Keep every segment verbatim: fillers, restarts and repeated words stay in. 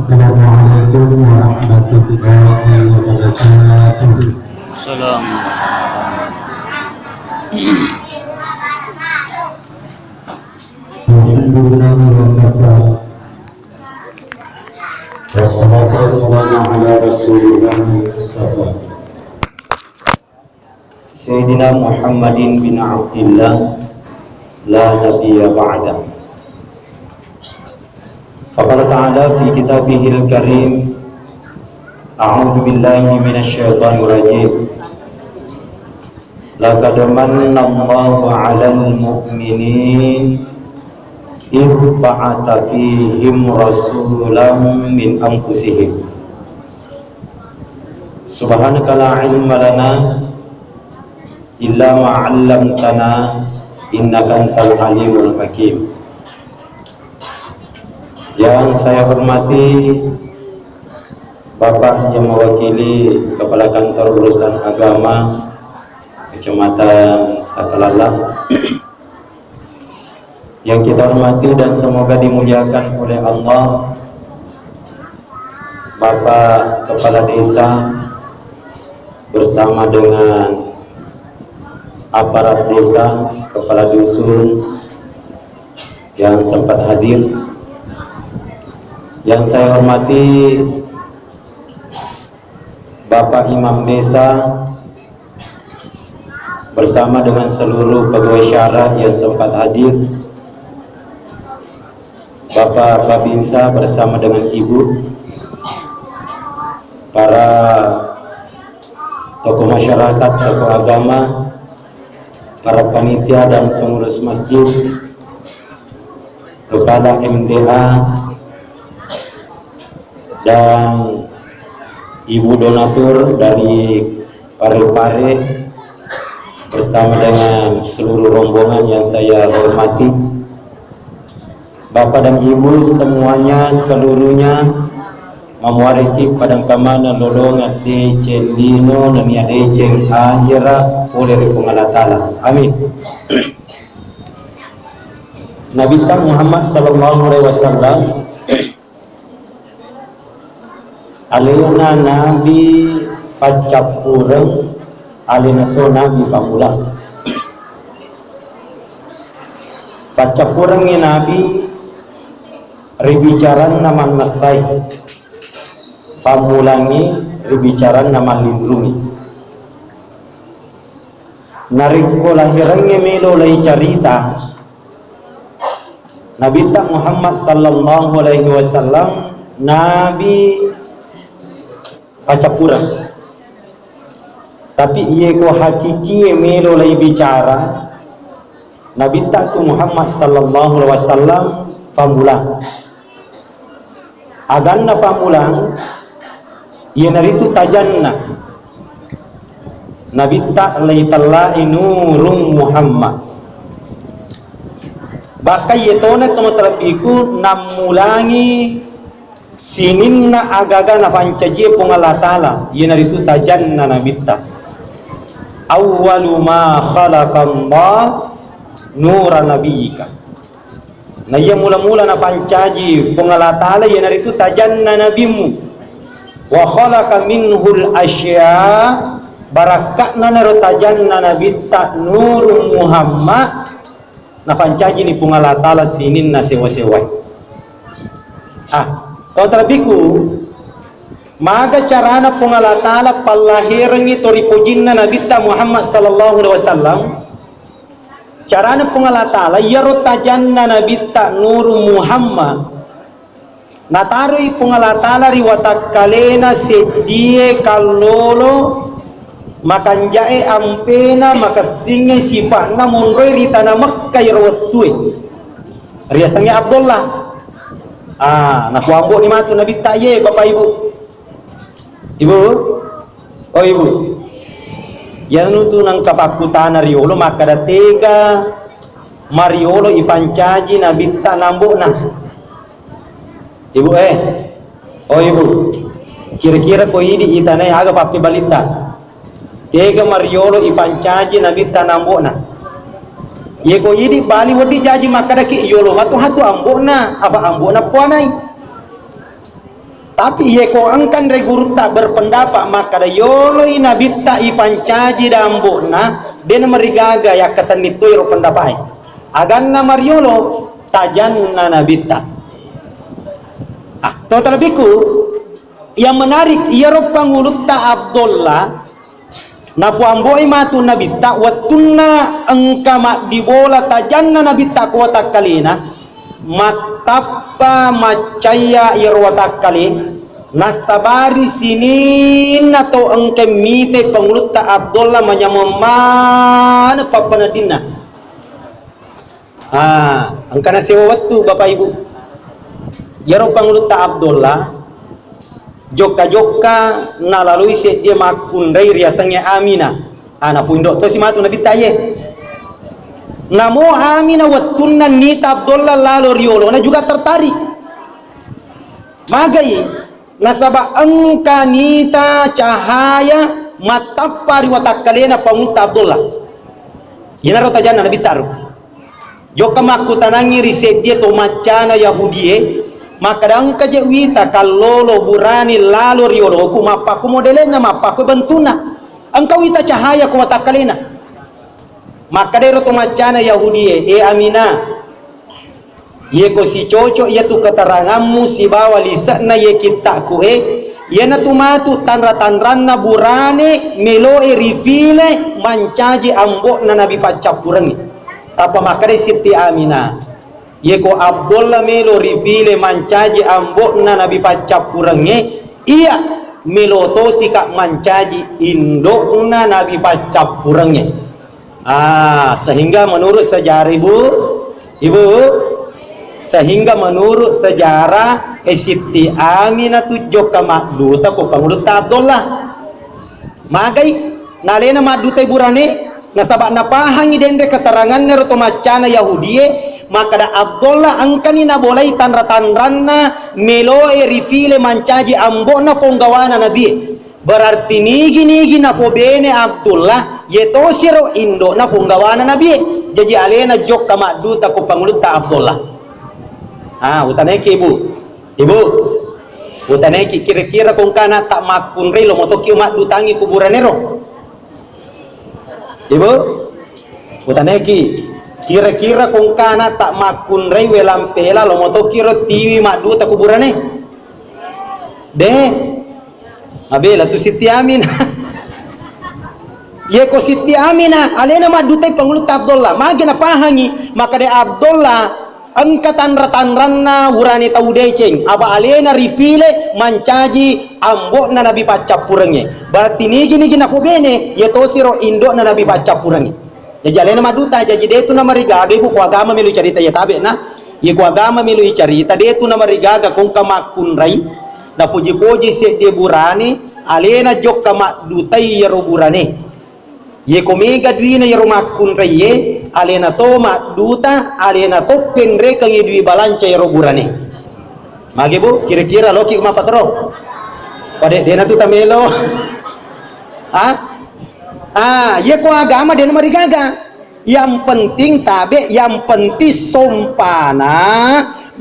Assalamualaikum warahmatullahi wabarakatuh. Salam. Alhamdulillah wa kafa. Wassalatu wassalamu ala rasulillah mustafa. Sayyidina Muhammadin bin Abdillah, la nabiyya ba'da. Faqala ta'ala fi kitabihil karim, a'udzu billahi minasy syaithanir rajim. Laqad manna Allahu 'alal mu'minin idh ba'atsa fihim rasulam min anfusihim. Subhanaka la ilma lana illa ma 'allamtana innaka antal alimul hakim. Yang saya hormati Bapak yang mewakili Kepala Kantor Urusan Agama Kecamatan Takalala, yang kita hormati dan semoga dimuliakan oleh Allah, Bapak Kepala Desa bersama dengan aparat desa, kepala dusun yang sempat hadir, yang saya hormati Bapak Imam Desa, bersama dengan seluruh pegawai syara yang sempat hadir, Bapak Babinsa bersama dengan Ibu, para tokoh masyarakat, tokoh agama, para panitia dan pengurus masjid, kepala M D A, dan Ibu donatur dari Pare-Pare bersama dengan seluruh rombongan yang saya hormati. Bapak dan Ibu semuanya, seluruhnya, mamuariki padang kamana lolonga deceng lino nennia deceng akhira pole ri Puang Allah Ta'ala. Amin. Nabitta Muhammad sallallahu alaihi wasallam alena nabi paccappureng, alena to nabi pammulang. Paccappurengngi nabi ri bicaranna mannessai, pammulangngi ri bicaranna mallinrungi. Narekko lahirengnge melo laicarita, Nabitta Muhammad sallallahu alaihi wasallam nabi paccappureng. Tapi iye ko hakikie melo laibicara, Nabitta tu Muhammad sallallahu alaihi wasallam pammulang. Aganna pammulang, iyanaritu tajanna Nabitta laitellai Nurung Muhammad. Bahkan iye tona to matalebbiku nammulangi sininna agaga napancajie Puang Allah Ta'ala, iyanaritu tajanna Nabitta. Awwalu ma khalaqallah nura nabiyyika. Na iya mula-mula napancaji Puang Allah Ta'ala iyanaritu tajanna nabimmu. Wa khalaqa minhul asya, barakka'na naro tajanna Nabitta Nurung Muhammad, napancajini Puang Allah Ta'ala sininna sewa-sewae. Ah, kau terlebihku, maga carana Puang Allah Ta'ala pallahirengngi to ripojinna Nabitta Muhammad sallallahu alaihi wasallam? Carana Puang Allah Ta'ala, iyaro tajanna Nabitta Nurung Muhammad, nataroi Puang Allah Ta'ala ri watakkalena seddie kallolo makanjae ampena makessingnge sifa'na monroe ri tana Mekka iyaro wettue. Riasengnge Abdullah. Ah, nakuambo'ni matu Nabitta, ye, Bapak Ibu. Ibu? Oh, Ibu. Iyanu tu nengka pakkutana riolo makkada tega mariolo ipancaji Nabitta na ambo'na. Ibu, eh. Oh, Ibu. Kira-kira ko idi itanae aga pappebalitta? Tega mariolo ipancaji Nabitta na ambo'na? Ye ko idi bali wedding jaji makkadaki yolo matu hatu ambo'na, apa ambo'na puanai. Tapi iye ko engka nre gurutta berpendapat makkada yoloi nabitta ipancaji dambo'na, de' namarigaga yakkatenni to ero pendapa'e. Aganna mariolo, tajanna nabitta. Ah, to talebbiku, yang menarik, iyaro pangulutta Abdullah, nafuambo'i matu nabitta, wettunna engka maddibola tajanna nabitta ko watakkalena, mattappa maccaya iyaro watakkale, nassabari sininna to engka mite pangulutta Abdullah manyameng maneng pappeneddinna. Ah, engkana sewa wettu, Bapak Ibu. Iyaro pangulutta Abdullah, jokka-jokka nalaloi seddie makkunrai riasengnge Aminah. Ah, nafuindo tosi matu nabitta iye. Namo Aminah wettunna nita Abdullah lalo riolona juga tertarik. Magai, nasaba engka nita cahaya mattappa ri watakkalena pangulutta Abdullah. Iyanaro tajanna nabitta ro. Jokka makkutanangngi ri seddie to maccana Yahudie, makkada, "Engka je wita kallolo burane lalo ri oloku, mappakko modelenna, mappakko bentunna. Engka wita cahaya ko watakkalena." Makkada ero to maccana Yahudie, "E Aminah, iye ko sicoco iyatu keterangammu sibawa lise'na iye kitta'ku e, iyanatu matu tanra-tanranna burane meloe rifile mancaji ambo'na nabi paccappurengnge." Tappa makkadai Sitti Aminah, "Iye ko Abdullah melo rifile mancaji ambo'na nabi paccappurengnge, iya melo tosika mancaji indo'na nabi paccappurengnge." Ah, sehingga menurut sejarah Ibu, Ibu, sehingga menurut sejarah, eh, Sitti Aminah tu jokka madduta ko pangulutta Abdullah. Magai, nalena maddutai burane, nasaba napahangi denre keteranganna ro to maccana Yahudie, makkada Abdullah engkani nabolai tanra-tanranna meloe rifile mancaji ambo'na ponggawana nabie. Berarti nigi-nigi napobene Abdullah, ye tosiro indo'na ponggawana nabie. Jaji alena jokka madduta ko pangulutta Abdullah. Ah, utanaiki, Ibu. Ibu, utanaiki, kira-kira ko engka anatta makkunrai lo motokki maddutangi kuburanero? Ibu, utanaiki, kira-kira ko engka anatta makkunrai welang pela lo motokki ro tiwi madduta kuburane? De. Mabela tu Sitti Aminah. Ye ko Sitti Aminah, alena maddutai pangulutta Abdullah. Magi napahangi, makkada Abdullah engka tanra-tanranna urane tau deceng, apa alena ripile mancaji ambo'na nabi paccappurengnge. Berarti nigi-nigi napobene, ye tosiro indo'na nabi paccappurengnge. Jaji alena madduta, jaji de tu namarigaga Ibu ko agama melo carita iya tabe na. Ye ko agama melo icarita, de tu namarigaga ko engka makkunrai, nafoji-foji seddie burane, alena jokka maddutai iyaro burane. Ye ko mega duina iyaro makkunraiye, alena to madduta, alena to penrekengngi dui balanca iyaro burane. Mage, Bu, kira-kira loki mappakero? Pade dena tu tamelo. Ah? Ah, ye ko agama dena marigaga. Yang penting tabe, yang penting sompana,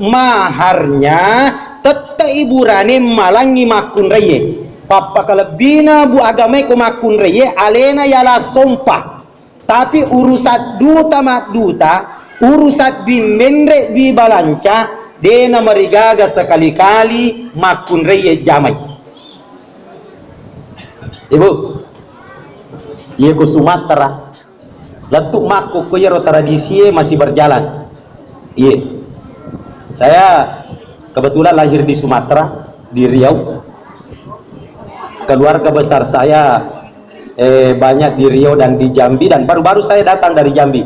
maharnya, tette i burane malangi makkunraiye. Pappakalebbina bu agamae ko makkunraiye, alena yala sompa. Tapi urusan duta madduta, urusan dui menre dui balanca, dena marigaga sekali-kali makkunraiye jamai. Ibu, iye ko Sumatera, lettu makkukku iyaro tradisie masih berjalan. Iye. Saya kebetulan lahir di Sumatera, di Riau. Keluarga besar saya, eh, banyak di Riau dan di Jambi, dan baru-baru saya datang dari Jambi.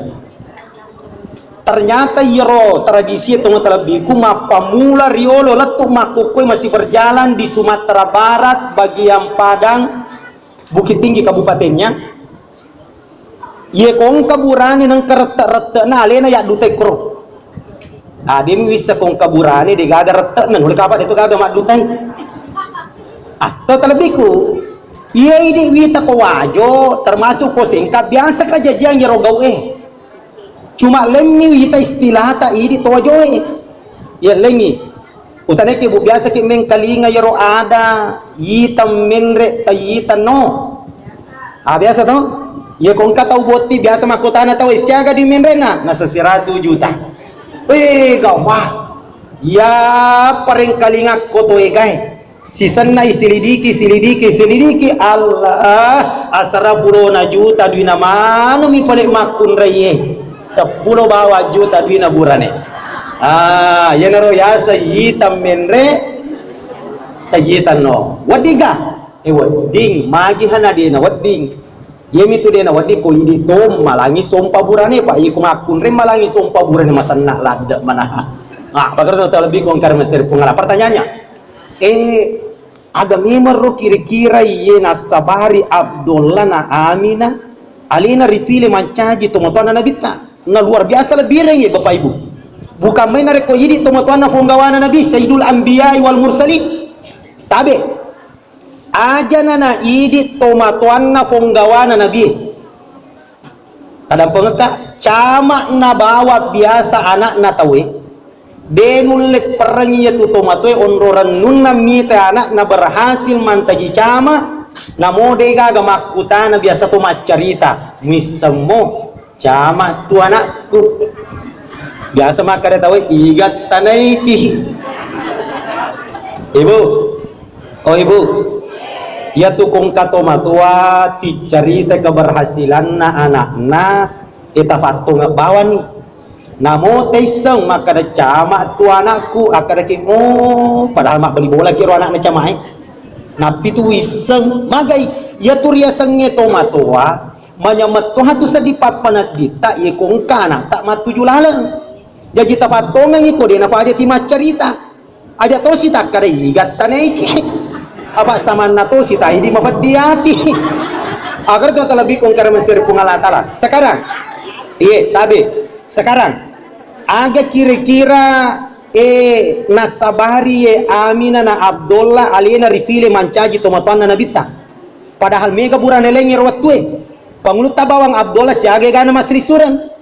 Ternyata iyaro tradisie tongeng talebbiku mappamula riolo lettu makkukku masih berjalan di Sumatera Barat, bagian Padang, Bukittinggi kabupatennya. Iye ko engka burane nengka rette-rette'na alena yaddutai koro. Ah, de muwissa ko engka burane de gaga rette'na, nulle kapang de to gaga maddutai. Ah, to talebbiku. Iye idi wita ko Wajo, termasuk ko Sengka, biasa kajajiang iyaro gau'e. Cuma lemmi wita istilahta idi to Wajoe. Iye lengi. Utaneke, Bu, biasa ki mengkalinga yero ada yitang menre, tayitang no. Ah, biasa to? Iya, ko engka tau botti biasa makkutana tau, "Eh, siaga di menrena?" Naseng siratu juta. Weh, gawa. Ya, parengkalingakko to egae. Sisenna isilidiki, silidiki, silidiki. Allah, asara pulona juta duina manumi pale makkunraie. Seppulo bawang juta duina burane. Ah, iyanaro yaseng yitang menre, tayitanno. Weddiga? Eh, wedding, magi hana dena wedding. Iyamitu dena wedding ko idi to malangi sompa burane, pa iko makkunre malangi sompa burane masenna ladde manaha. Ah, bagara to lebih kongkar mesir pungala. Pertanyaannya, eh, aga memang ro kira-kira iye nassabari Abdullah na Amina alena rifile mancaji tomatoanna nabitta? Na luar biasa lebih rengi, Bapak Ibu. Bukan main narekko idi tomatoanna fonggawana Nabi, Sayyidul Anbiya wal Mursalin. Tabe. Ajana na idi tomatoanna fonggawana Nabi. Kadampengekka, cama na bawa biasa anakna tauwe. De nulle perrengi iyatu tomatoe onro rennunna mita anakna berhasil mantaji cama, namo de gaga makkutana biasa to maccarita, muissemmo. Cama tu anakku. Biasa makkeda tauwe, "Igattanaiki." Ibu, oh Ibu, iyatu kongka tomatoa ticcarita keberhasilanna anakna, eta fattongeng bawani. Namo teisseng makkeda, "Cama tu anakku," akkedaki, "Oh, padahal mabbali bola kiro anakna camae." Nappi tu wisseng, magai, iyatu riasengnge tomatoa, Manyameng toha tu seddi pappanedditta, iye ko engka anakta mattuju laleng. Jaji tafattongengi ko de nafaja ti maccarita. Aja tosi takkada igattanaiki. Apa samanna tosi taidi mafeddi ati. Agar tu terlebih ko engka mesir Puang Allah Taala. Sekarang, iye, tabe. Sekarang, aga kira-kira, eh, nasabari ye Amina na Abdullah alena rifile mancaji tomatoanna nabitta? Padahal mega burane laing ero wettue. Pangulutta bawang Abdullah siaga egana masrisureng.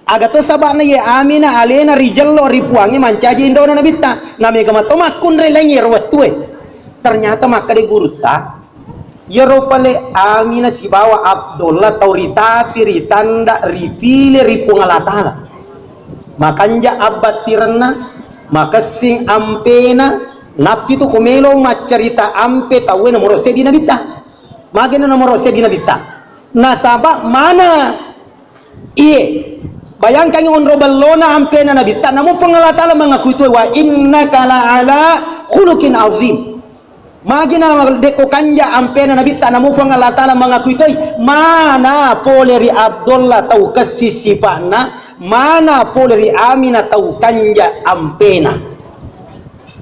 Aga to saba'na ye Amina alena rijello ri Puangnge mancaji indona nabitta. Na mega mato makkunrai laing ero wettue. Ternyata makkeda gurutta, iyaro pale Amina sibawa Abdullah tau ritafi ritanda rifile ri Puang Allah Taala. Makanja abbattirenna, makessing ampena, nappi tu ko melo maccarita ampe tauwe nomoro seddi nabitta. Magena nomoro seddi nabitta? Nasaba mana? Iye. Bayangkangi onro bellona ampena nabitta, namo Puang Allah Taala mangakui tu, "Wa innaka la ala khuluqin azim." Magena dekko kanja ampena nabitta, namo Puang Allah Taala mangakui toi, mana pole ri Abdullah tau kessi sipa'na, mana pole ri Amina tau kanja ampena.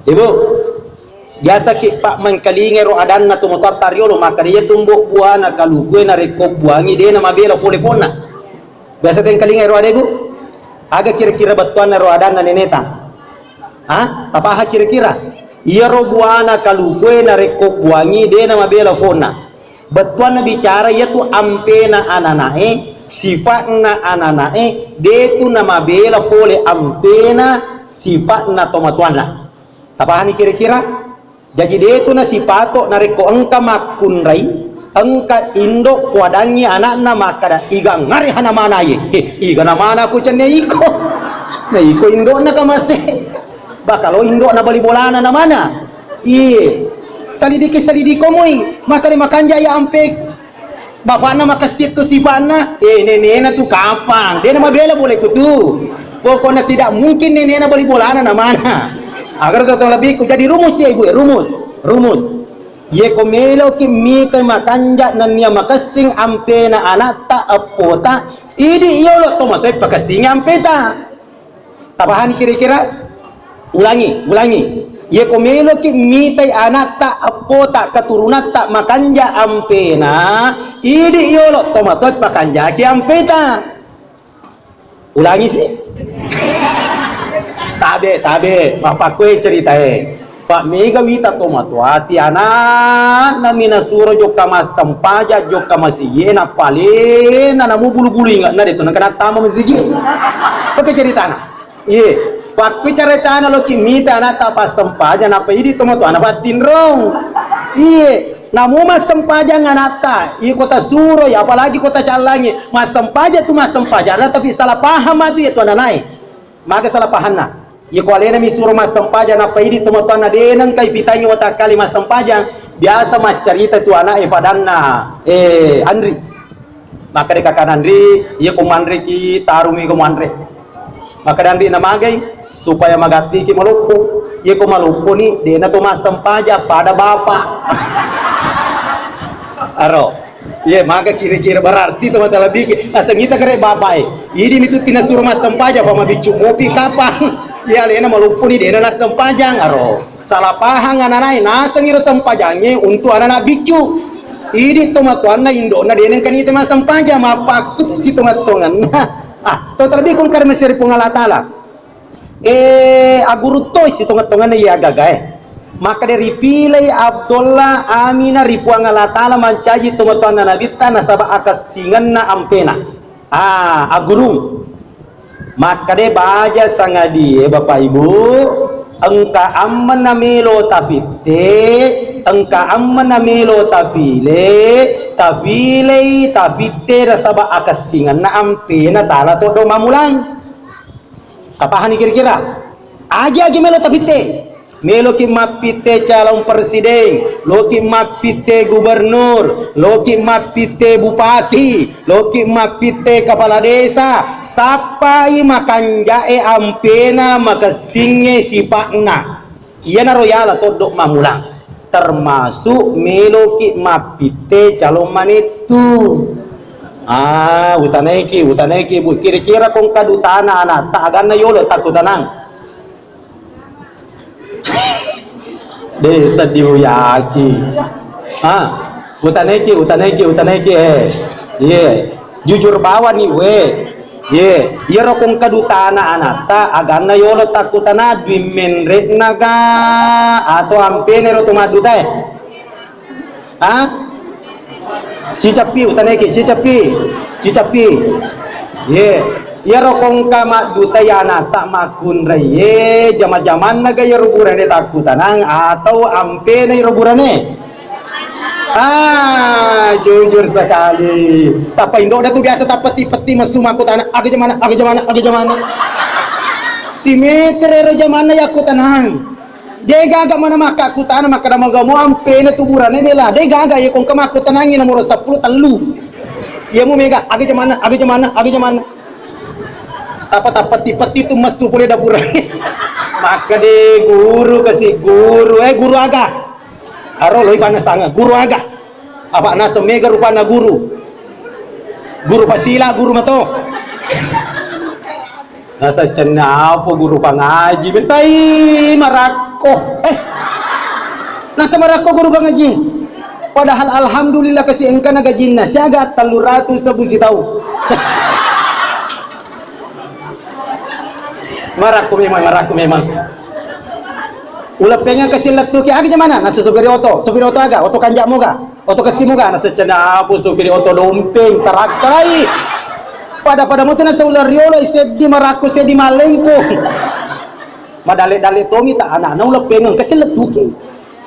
Ibu, biasa ki pak mengkalingai ro adanna tu motoatta riolo, makkeda iya tumbo buana kalukue narekko buangi dena mabela pole ponna. Biasa tengkalingai ro ada, Ibu? Aga kira-kira bettuanna ro adanna neneta? Ha? Tapaha kira-kira? Iyaro buana kalukue narekko buangi dena mabela fonna. Bettuanna bicara iyatu ampena ananae, sifa'na ananae, detu namabela fole ampena sifa'na tomatoanna. Tapahani kira-kira? Jaji, detu nasipato narekko engka makkunrai, engka indo poadangngi anakna makkada, "Iga ngare hana mana ye?" "Eh, iga namana ku cenne iko?" Na iko indokna kamase. Bakalo indokna bali bolana namana. Iye. Salidiki-salidiko moi, makkada makanja ya ampe. Bapakna makessing tu sifa'na, eh, nenena tu kapang. Dena mabela pole ku tu. Pokokna tidak mungkin nenena bali bolana namana. Agar tu lebih ku jadi rumus ya, Ibu, ya, rumus. Rumus. Ye ko meloki mita makanja nennia makessing ampena anatta eppota, idi yolo tomatoe pakessingi ampeta. Tapahani kira-kira? Ulangi, ulangi. Ye ko meloki mitai anatta, eppota, keturunatta makanja ampena, idi yolo tomatoe pakanjaki ampeta. Ulangi si. Tabe, tabe, mappakkoi ceritae. Pak mega wita tomatoa ti anakna mi nasuro jokka massempajang, jokka masigie, nappalena namu bulu-bulu ingatna de tu nengka nattama masigi. Pake ceritana. Iye. Pakkui caritana loki mita anatta passempajang, nappa idi tomatoanna pattinrong. Iye, namu massempajang anatta, iko tasuroi, apalagi ko tacallangi, massempajang tu massempajang, tapi salah paham matu iya tu ananae. Maga salah pahanna. Iya ko alena misuro massempajang, nappa idi tomatoanna de nengka ipitangi watakkale massempajang, biasa maccarita tu ana'e padanna, eh, Anri. Makkeda kakana Anri, iya ko manreki, tarumi ko manre. Makkeda Anri, namagai? Supaya magattiki maloppo. Iya ko maloppo ni, dena to massempajang pada bapa. Aro. Iya, maga kira-kira berarti to matalebiki. Naseng ita kare bapa e. Idi mitu tinasuro massempajang, apa mabiccu mopi kapang. Iya, alena maloppo ni, dena nassempajang. Aro. Salah pahang ananae, naseng iro sempajangnge untuk anana biccu. Idi tomatoanna indokna de nengka nite massempajang, mappakku tu sitongettongenna. Ah, to terlebih kun karena seri Puang Allah Ta'ala. Eh, aguru toi sitongettongenna iya gagae. Maka de ripilei Abdullah Aminah ri Puang Allah Ta'ala mancaji tomatoanna nabitta nasaba akessingenna ampena. Ah, agurung. Makkeda baja sangadie, Bapak Ibu, engka ammenna melo tapitte, engka ammenna melo tapile, tapilei tapitte nasaba akessingenna ampena tala toddo mamulang. Tapahani kira-kira? Agi-agi melo tapitte. Meloki mappitte calon presiden, loki mappitte gubernur, loki mappitte bupati, loki mappitte kepala desa, sappai makanjae ampena makessingnge sipa'na. Iyanaro yala toddo mamulang, termasuk meloki mappitte calon manettu. Ah, utanaiki, utanaiki, Bu. Kira-kira kongka dutana anatta aganna yolo takkutanang. De seddi uyaki. Ha, utanaiki, utanaiki, utanaiki, eh. Iye. Jujur bawani we. Iye. Iyaro kongka dutana anatta aganna yolo takkutana dui menre'na ga atau ampene ro to madduta, eh. Ha? Cicappi, utanaiki, cicappi. Cicappi. Ye. Iyaro kongka maddutai anatta makkunrai, ye, jama-jamanna ga iyaro burane takkutanang atau ampena iyaro burane? Ah, jujur sekali. Tappa indokna tu biasa tappetti-petti messu makkutana, aga jamanna, aga jamanna, aga jamanna. Simetere ro jamanna yakkutanang. De gaga mana makkakkutana makkeda, "Maga mo ampena tu burane bela?" De gaga, iya kongka makkutanangi nomoro seppulo tellu. Iya mu mega, aga jamanna, aga jamanna, aga jamanna. Tappa tappetti-petti tu messu pole dapurane. Makkeda guru kasi guru, eh, guru aga? Aro loi panasanga, guru aga? Apa naseng mega rupanna guru? Guru pasila, guru mato. Naseng cenna apa guru pangaji, betai marakko. Eh, nasa marakko guru pangaji. Padahal alhamdulillah kasi engkana gajinna siaga tellu ratu sebbu sitau. Marakko memang, marakko memang. Uleppengeng kasi lettuki, aga jamanna? Nasa supiri oto, supiri oto aga? Oto kanja moga? Oto kessi moga? Nasa cenna apa supiri oto dompeng, tarakkalai. Pada-pada mutu nasa uleng riolo, seddi marakko, seddi mallempo. Madalle-dalle tomi ta anakna uleppengeng kasi lettuki.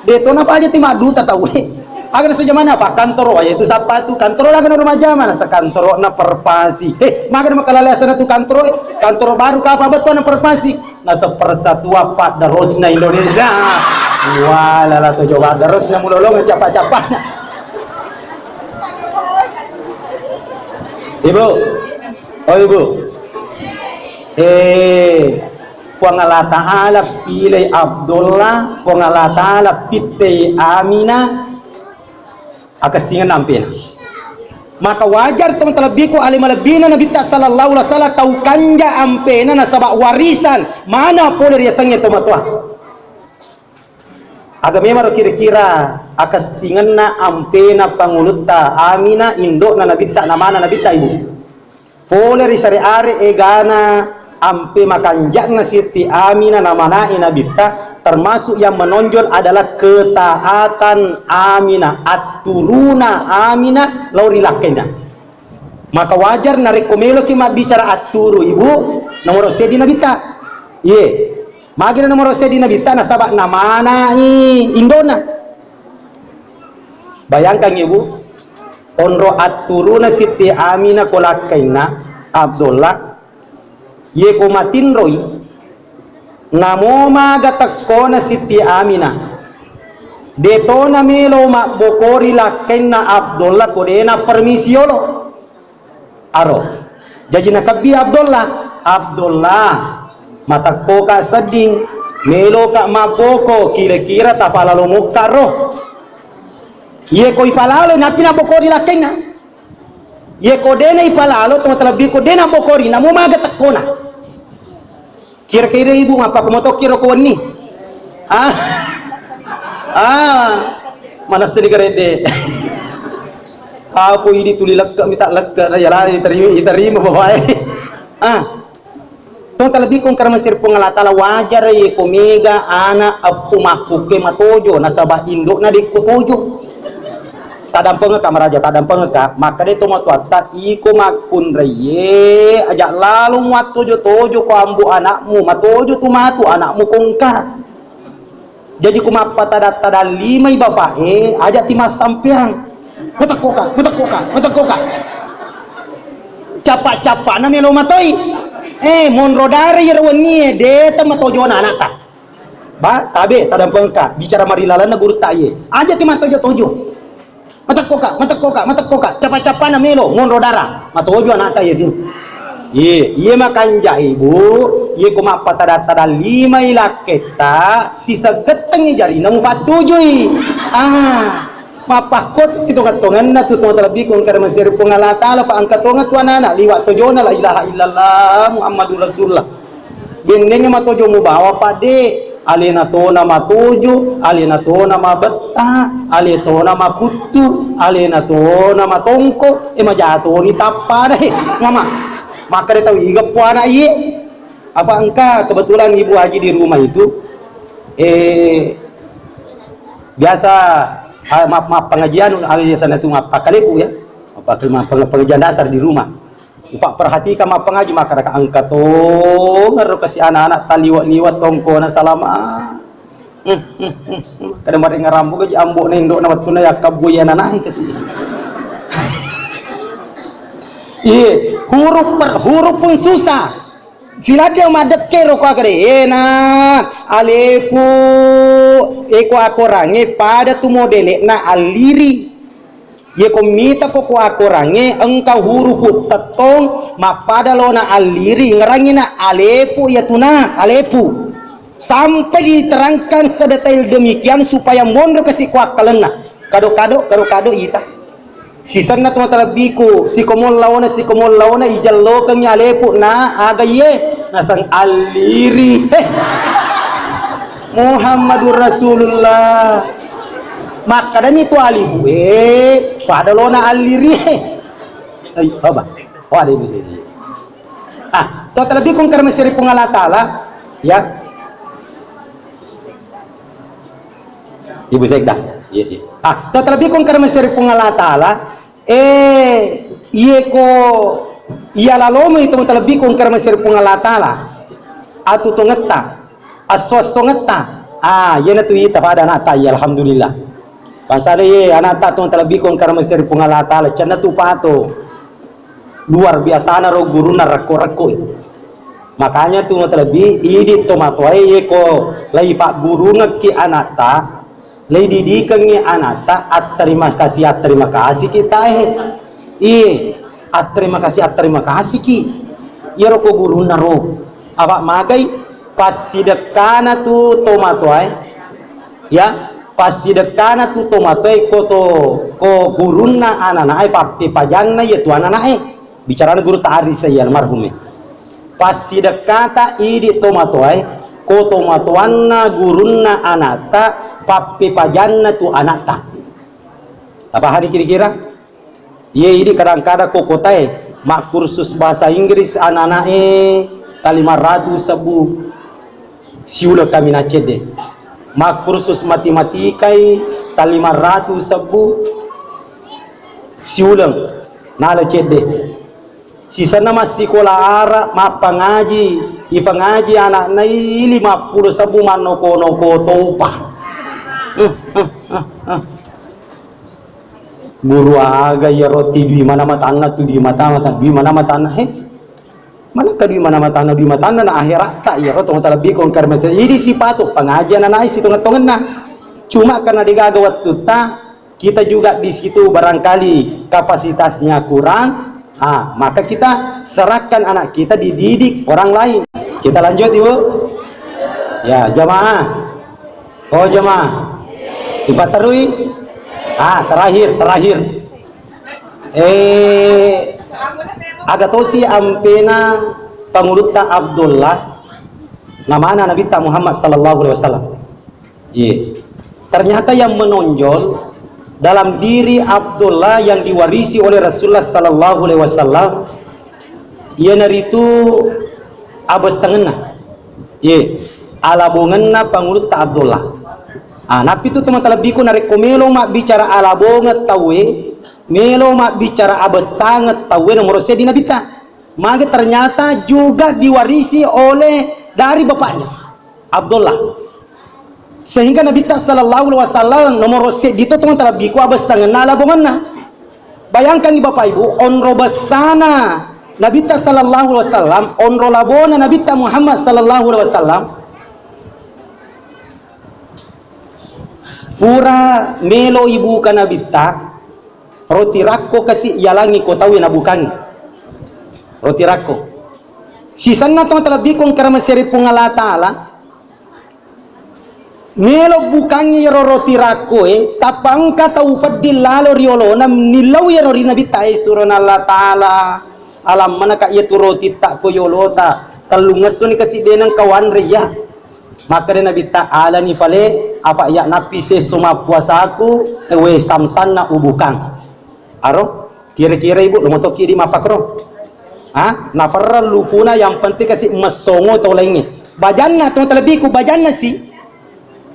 De to napaja ti madduta tauwe. Aga nasa jamanna? Pak kantoro, yaitu sappa tu kantoro laga na rumah jama, nasa kantoro na perpasi. Eh, maga na makalale asana tu kantoro, eh? Kantoro baru kapa betul na perpasi. Nasa persatuan paddarosna Indonesia. Wala la to coba darosna mulolong capa-capa. Ibu, oh Ibu, eh, Puang Allah Ta'ala pilih Abdullah, Puang Allah Ta'ala pittei Aminah, akessingenna ampena. Maka wajar tong talebbiku ale malebbina Nabitta sallallahu alaihi wasallam tau kanja ampena nasaba warisan mana pole riasengnge tomatoa. Aga memaro kira-kira akessingenna ampena pangulutta Aminah, indo'na Nabitta, namana Nabitta, Ibu? Pole ri sare-are egana ampe makanja'na Sitti Aminah namanae Nabitta, termasuk yang menonjol adalah ketaatan Aminah, atturuna Aminah lao ri lakkainna. Maka wajar narekko meloki mabbicara atturu, Ibu, nomoro seddi Nabitta. Iye, magi na nomoro seddi Nabitta nasaba namanai indona. Bayangkan Ibu, onro atturuna Sitti Aminah ko lakkainna Abdullah, iye ko matinroi, namo maga tekkona Sitti Aminah, de to namelo mabbokori lakkainna Abdullah ko de na permisi yolo. Aro. Jaji nakebbi Abdullah, "Abdullah, matekkoka sedding, meloka mabboko, kira-kira tapalalo mokka ro." Iye ko ifalalo, nappi nabbokori lakkainna. Iye ko dena ifalalo, to talebbi ko dena bokori, namo maga tekkona. Kira-kira Ibu mappakko motokki ro ko wenni? Ah. Ah. Manessani karedde. Apa idi tuli lekke mita lekke na yala diterima, diterima bapak e. Ah. To talebbi ko engka ri Puang Allah Taala, wajar ye ko mega ana eppu makkukke matojo nasaba indokna dekko tojo. Tadampengekka maraja, tadampengekka. Makkeda to matoatta, iko makkunraiye, aja lalo muattojo-tojo ko ambo anakmu, matojo tu matu anakmu ko engka. Jaji ko mappatada-tada limai bapak e, aja ti massampeang. Matekkoka, matekkoka, matekkoka. Capa-capana melo matoi. Eh, monro dara iyaro wennie, de temmatojona anakta. Ba, tabe, tadampengka, bicara marilalenna gurutta iye. Aja ti mattojo-tojo. Matekkoka, matekkoka, matekkoka, capa-capana melo, monro dara. Matojo anakta iye tu. Iye, iye makanja Ibu, iye ko mappatada-tada limai lakketta, siseggettengi jarina mufattujui. Ah, mappakkotu sitongeng-tongenna tu tong talebbi ko engka ri masiri Puang Allah Taala, pa engka tongeng tu anak-anak liwa tojona la ilaha illallah Muhammadur Rasulullah. Gennengnge matojo mubawa, Pak, de. Alena tona matojo, alena tona mabetta, ale tona makuttu, alena tona matongko, e majatoni tappa deh, mama. Makkeda tau iga puana iye. Apa engka kebetulan Ibu Haji di rumah itu, eh, biasa, ah, ma-, ma-, pengajian, ah, biasa itu mappakaleku ya. Mappakale-, ma-, peng-, pengajian dasar di rumah. Upapperhatikang mappangaji, makkadaka engka tongeng ro kasi anak-anak taliwa-liwa tongkona salama. Hmm, hmm, hmm, hmm. Kada marengngerang moga ji ambo'na indo'na wettunna yakkabbuai ananae kasi. Iye, huruf per-, huruf pun susah. Siladdeng maddekke ro ko akade, ena, alepu, eko akorangnge pada tu modele'na alliri. Yeko mitako ko akorangnge engka hurufu tettong mappada lona alliri, ngerangngi na alepu, iyatuna alepu. Sampai diterangkan sedetail demikian supaya monro kasi ko akkalenna. Kado-kado, kado-kado ita. Sisenna tu matalebbiku, sikomol laona, sikomol laona ijellokengngi alepu na aga iye, naseng alliri. Eh. Muhammadur Rasulullah. Makkadami tu alifu, eh, pada lona alliri, eh. Ai, coba. Oh, ada ibu sini. Ah, to talebbi kong karena seri Puang Allah Ta'ala, ya. Ibu Sekda. Iya, iya. Ah, to talebbi kong karena seri Puang Allah Ta'ala, eh, iye ko, iya lalomo itu talebbi kong karena seri Puang Allah Ta'ala. Atu tongetta. Asso-assongetta. Ah, iyanatu ita pada anakta, iya, alhamdulillah. Pasal iye anakta tu talebbi kong karena seri Puang Allah Ta'ala, cenna tu pato. Luar biasana ro gurunna rekko-rekko. Makanya tu talebbi idi tomatoae, iye ko lai faggurungekki anakta, lai didikengngi anakta, atterima kasih, atterima kasih kita, eh. Iye, atterima kasih, atterima kasih ki. Iyaro ko gurunna ro. Apa magai passidekkana tu tomatoae. Ya, passidekkana tu tomatoae ko to, ko gurunna ananae pappepajanna iya tu ananae. Bicarana guru Ta'aris iya almarhume. Passidekkata idi tomatoae ko tomatoanna gurunna anakta pappepajanna tu anakta. Tapahani kira-kira? Iye idi kadang-kadang ko kotae makkursus bahasa Inggris ananae talimang ratu sebbu siuleng kaminang cedde. Makkursus matematikai talimang ratu sebbu siuleng nala cedde. Sisenna massikola ara, mappangaji, ifangaji ana'na i lima puluh sebbu mannoko-noko topa. Eh, eh, eh, eh. Guru aga iyaro ti dui mana matanna tu dui mata, mata dui mana matanna, he? Manakka dui mana matanna, dui matanna na akheratta iyaro to matalebbiku engka ri mase. Idi sipatu pangaji ana'na i sitongeng-tongenna. Cuma karena degaga wettutta, kita juga di situ barangkali kapasitasnya kurang, ah, maka kita serahkan anak kita dididik orang lain. Kita lanjut, Ibu. Ya, jamaah. Oh, jamaah. Dipaterui? Ah, terakhir, terakhir. Eh, aga tosi ampena pangulutta Abdullah, namana Nabitta Muhammad sallallahu alaihi wasallam. Iya. Ternyata yang menonjol dalam diri Abdullah yang diwarisi oleh Rasulullah sallallahu alaihi wasallam, iyanaritu abessangenna. Iya. Alabongenna pangulutta Abdullah. Ah, nappi tu teman talebbiku narekko melo mabbicara alabongeng tauwe, melo mabbicara abessangeng tauwe nomoro seddi Nabitta. Maka ternyata juga diwarisi oleh dari bapaknya. Abdullah. Sehingga Nabitta sallallahu alaihi wasallam nomoro seddi to teman talebbiku abessangenna alabongenna. Bayangkangi Bapak Ibu, onro bessana Nabitta sallallahu alaihi wasallam, onro labona Nabitta Muhammad sallallahu alaihi wasallam, pura melo ibuka Nabitta, roti rakko kasi yalangi ko tauwe nabukangi. Roti rakko. Sisenna to talebbiku engka ri mase ri Puang Allah Ta'ala, melo bukangngi iyaro roti rakkoe, tappa engka tau pedding lalo ri olona, nillau iyaro ri Nabitta, e, surona Allah Ta'ala, alammanaka iyatu rotitta ko yolota, tellungessoni kasi de nengka wanre iya. Makkeda Nabitta, alani fale, afa iya nappi sesso mappuasaku, ewe samsanna ubukang. Aro, kira-kira ibu, lo motoki di mappakro. Ha? Naferrang lupuna, yang penting kasi messongo tau laingnge. Bajanna to talebbiku, bajanna si.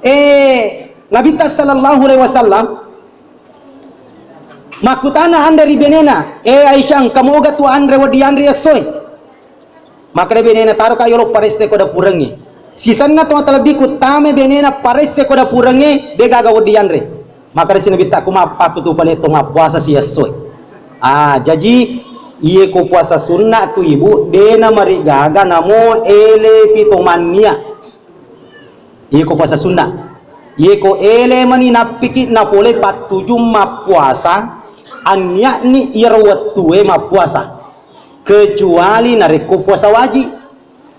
Eh, Nabitta sallallahu alaihi wasallam makkutana anre ri benena, eh, Aisyah, engka moga tu anre wedding yanre essoe? Makkeda benena, taroka yolo paresse ko dapurengnge. Sisenna to talebbiku tame benena paresse ko dapurengnge, de gaga wedding yanre. Makkeda si Nabitta, ku mappaku tu pale to mappuasa si essoe. Ah, jaji iye ko puasa sunna tu ibu, de namarigaga namo elepi to mannia. Iye ko puasa sunna. Iye ko ele mani nappiki napole pattujung mappuasa, annia'ni iyaro wettue mappuasa. Kecuali narekko puasa wajib.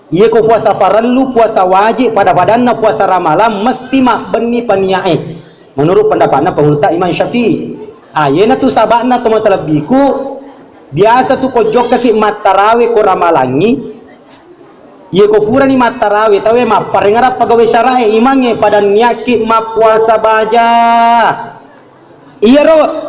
Iye ko puasa farellu, puasa wajib, pada-padanna puasa ramalang, mesti mabbenni paniae. Menurut pendapatna pengulutta Imam Syafi'i. Ah, iyanatu saba'na to matalebbiku, biasa tu ko jokkaki mattarawe ko ramalangi, iye ko furani mattarawe tawe mapparengara pegawai syara'e imangnge pada niakki mappuasa baja. Iyaro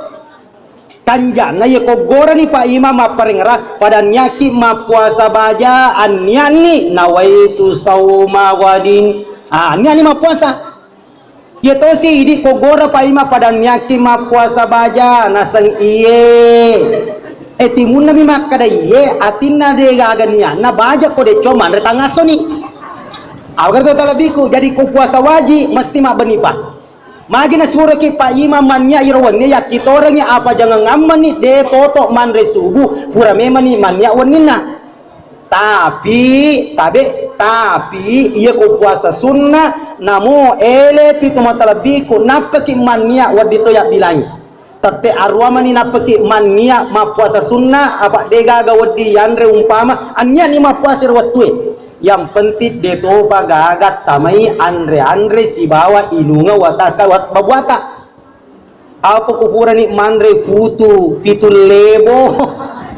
kanjanna iye ko gorani Pak Imam mapparengara pada niakki mappuasa baja, annianni nawaitu sauma wadin. Ah, annianni mappuasa. Iya tosi idi ko gora paima pada niakki mappuasa baja naseng iye. Eh, timunna mi makkada iye, atinna de gaga nianna baja ko decco manre tangassoni. Awagara to talabiku, jadi ko puasa waji mesti mabbenni pa. Magi nasuroki Pak Imam mannia iro wenni yakkitorengi apa jangang ammani de toto manre subuh, pura memani mannia wenninna. Tapi, tabe, tapi, iya ko puasa sunna, namo ele pitu matalebbiku, nappaki mannia wedding to yabbilangi. Tette arua mani nappaki mannia mappuasa sunna, apa de gaga wedding yanre umpama, annia ni mappuasa ro wettue. Yang penting de topa gaga tamai anre-anre sibawa inunga wataka wat babuata. Apa ku purani manre futu pitu lebo,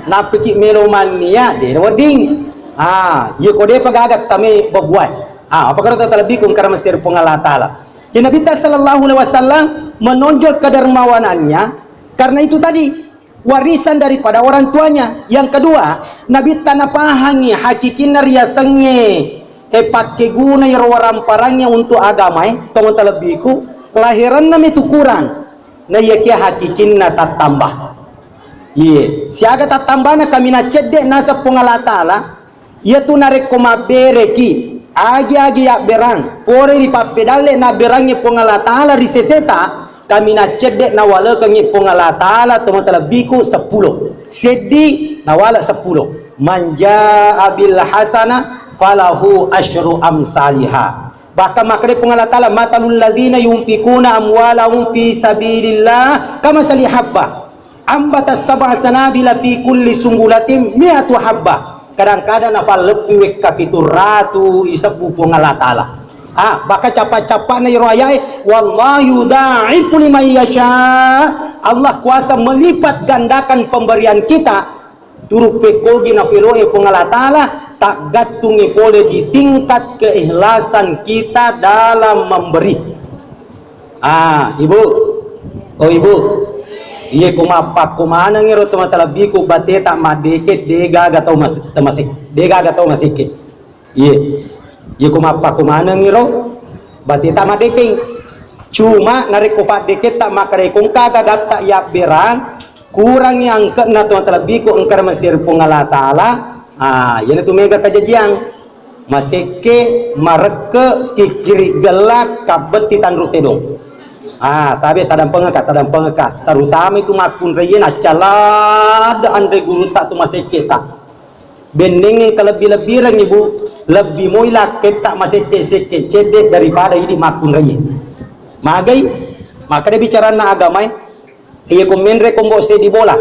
nappiki melo mannia, de wedding. Ah, iya ko depa gaga tame babuai. Ah, apa karo talebbiku karena masih Puang Allah Ta'ala. Ya, Nabi ta sallallahu alaihi wasallam menonjol kedermawanannya karena itu tadi, warisan daripada orang tuanya. Yang kedua, Nabi ta napahangi hakikinna riasengnge, eh, pakkeguna iro waramparangnge untuk agamae, tongeng talebbiku, lahiranna mi tu kurang. Naiyakia hakikinna tattamba. Iye, siaga tattambana kaminang cedde naseng Puang Allah Ta'ala, iyatu narekko mabbereki, agi-agi yabberang, pore ripappedalle nabberangngi Puang Allah Ta'ala ri seseta, kaminang cedde nawalekengngi Puang Allah Ta'ala to matalebbiku seppulo. Seddi nawale seppulo. Man jaa bil hasanah falahu asyru amsaliha. Bahkan makkeda Puang Allah Ta'ala, "Matalul ladzina yunfikuna amwalahum fi sabilillah kamasali habba ambatat sab'a sanabila fi kulli sumbulatin mi'atu habba." Kadang-kadang napalleppi wekka pitu ratu isebbu Puang Allah Ta'ala. Ah, bahkan cappa-cappana iro ayae, "Wallahu yudha'ifu liman yasha." Allah kuasa melipat gandakan pemberian kita. Turu pekkogi nafiloe Puang Allah Ta'ala, taggattungi pole di tingkat keikhlasan kita dalam memberi. Ah, Ibu. Oh, Ibu. Iye, ko mappakko maneng ero to matalebbiku bateta maddeke, degaga tau mas-, temase-, degaga tau masekke. Iye. Iye ko mappakko maneng iro, bateta maddekeng. Cuma narekko paddeketta makkeda ko engka gagatta yabberang, kurangi angke'na to matalebbiku engka ri masiri Puang Allah Ta'ala, ah, iyanatu mega kajajiang. Masekke, marekke, kikkiri gella, kabbetti tanru tedong. Ah, tabe tadampengeka, tadampengeka. Terutama itu makkunraie naccalada anre gurutta tu masekke ta. Bennengeng kalebbi-lebbireng, Ibu, lebbi moi lakketta masekke-sekke cedde daripada idi makkunraie. Magai, makkeda bicaranna agamae, iya ko menre ko mbo seddi bola,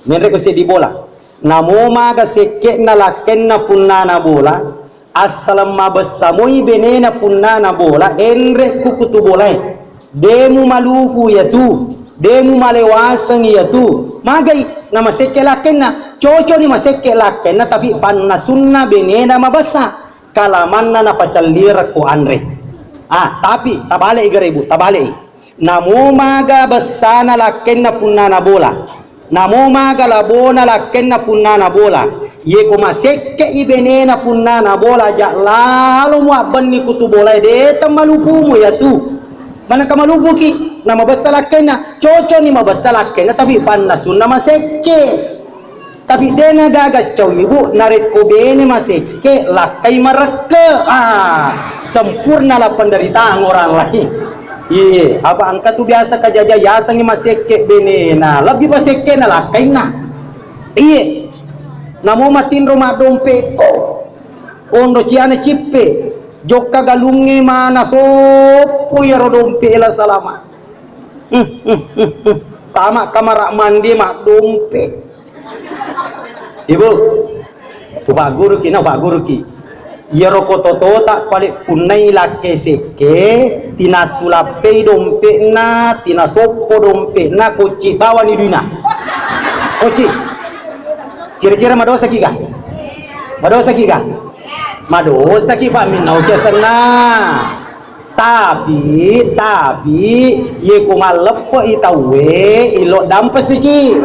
menre ko seddi bola. Namo maga sekke'na lakkenna funnana bola, assaleng mabessa moi benena funnana bola, enre ku kutu bolae. De mumalupu iyatu, de mumalewaseng iyatu. Magai namasekke lakkenna, coconi masekke lakkenna, tapi pannasunna benena mabessa, kalamanna nafacallireng ko anre. Ah, tapi tabale i gare, Bu, tabale i. Namo maga bessana lakkenna funnana bola. Namo maga labona lakkenna funnana bola. Iye ko masekke'i benena funnana bola, aja lalo muabbenni kutu bolae, de temmalupumu iyatu. Manengka malupuki, namabessa lakkenna, coconi mabessa lakkenna, tapi pannasunna masekke. Tapi de nagaga cau, Ibu, narekko bene masekke lakkai marekke. Ah, sempurnalah penderitaan orang lain. Iye, apa engka tu biasa kajaja yasengngi masekke benena, lebbi masekke na lakkainna. Iye. Namo matinro maddompekko. Onro ciana cippe. Jokka galungnge mana soppo iyaro dompe la salama. Hmm, hmm, hmm, hmm. Tama kamara mandi maddompe. Ibu, upagguruki, na upagguruki. Iyaro ko totota pale punnai lakke sekke, tinassu lappei dompe'na, tinasoppo dompe'na, kocci bawani duina. Kocci. Kira-kira madosaki ga? Madosaki ga? Madosaki, fa minnau kiasenna. Tapi, tapi, iye ko malleppe'i tauwe, illo dampesiki.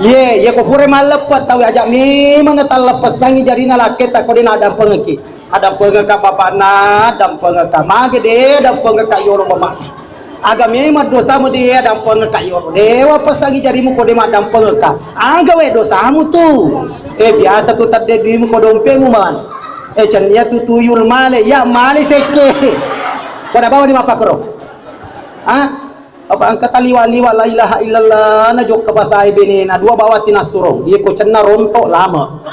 Iye, iye ko pura malleppe tauwe, aja memang na talleppessangi jarina lakketta ko de na dampengeki. Adampengeka bapakna, adampengeka mage de, adampengeka yolo bapakna. Aga memang dosamu de, adampengeka yolo. Dewa pesangi jarimu ko de maddampengeka. Aga we dosamu tu. Eh, biasa tu tedde duimu ko dompemu man. Eh, cennia tu tuyul male, ya male sekke. Pada bawa di mapakro. Ah? Apa engka taliwa-liwa la ilaha illallah na jokka pasae benena dua bawa tinassurong. Iye ko cenna rontok lama.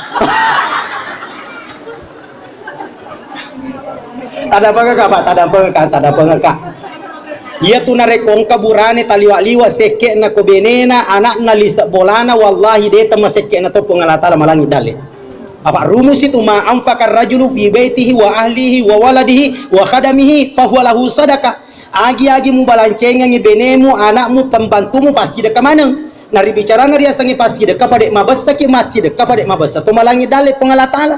Tadampengeka, Pak, tadampengeka, tadampengeka. Iya tu narekko engka burane taliwa-liwa sekke'na ko benena, anakna lise bolana, wallahi de temmasekke'na to Puang Allah Taala malangi dalle. Apa rumusi tu ma anfaqar rajulu fi baitihi wa ahlihi wa waladihi wa khadamihi fahuwa lahu sadaqah. Agi-agi mubalancengengi benemu, anakmu, pembantumu, passidekka maneng. Naribicarana riasengnge passidekka, pade mabessaki massidekka, pade mabessa to malangi dalle Puang Allah Taala.